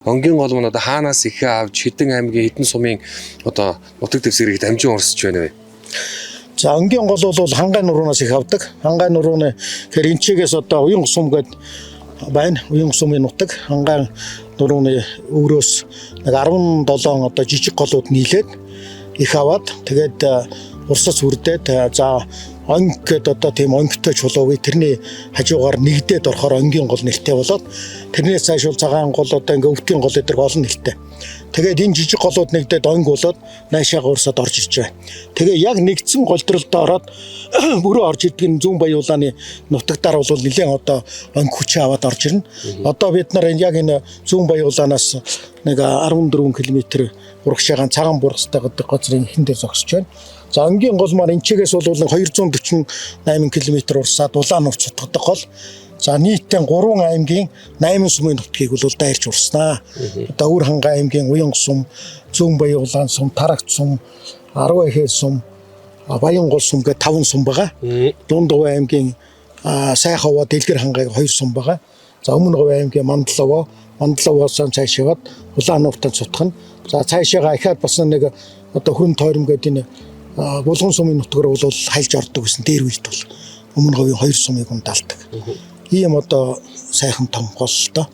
Онгийн гол маань одоо хаанаас ихээ авч хэдэн аймгийн хэдэн сумын одоо нутаг дэвсгэрийг дамжин урсж байна вэ? За, Онгийн гол бол Хангай нуруунаас их авдаг. Хангай нурууны тэгэхээр энчигээс одоо Уян сум гээд байна. Уян сумын нутаг Хангай нурууны өврөөс нэг 17 одоо жижиг голууд нийлээд их аваад, тэгээд урсас үрдээд, за, онг гээд одоо тийм онгтой чулууг тэрний хажуугаар нэгдээд орохоор Онгийн гол нэртэй болоод, тэрнээс цааш бол Цагаан гол, одоо ингээ Өвтгийн гол гэдэг олон нэртэй. Тэгээд энэ жижиг голууд нэгдээд онг болоод наашаага урсаад орж ирж байгаа. Тэгээ яг нэгдсэн голдролдоо ороод бүрөө орж ирдэг нь Зүүн Баяуулааны нутагдаар бол нэлээд одоо онг хүчээ аваад орж ирнэ. Одоо бид нар энэ яг энэ Зүүн Баяуулаанаас нэг 14 км урагшаагаан Цагаан Бургастай гэдэг газрын эхэн дээр зогсож байна. За, Онгийн гол маань энчигээс бол 248 км урсаад Улаан нууц утгадаг гол. За, нийтдээ 3 аймгийн 8 сумын нутгийг бол дайрч урснаа. Одоо Өвөр Хангай аймгийн Уян сум, Зүүн Баяуулаан сум, Тарагт сум, Арвай сум, Баянгол сум гэх 5 сум байгаа. Дундговь аймгийн Сайховоо, Дэлгэр хангайг 2 сум байгаа. За, Өмнө Говь аймгийн Мандаловоо, Мандаловоос цааш яваад Улаан нууртаа цутгана. За, цаашаага ахаад бас нэг одоо Хүрэн тойром гэдэг энэ Булган сумын нутгаар бол хальж ордог гэсэн, дээр үед бол Өмнө Говийн 2 сумыг ундаалдаг. Ийм одоо сайхан том гол л доо.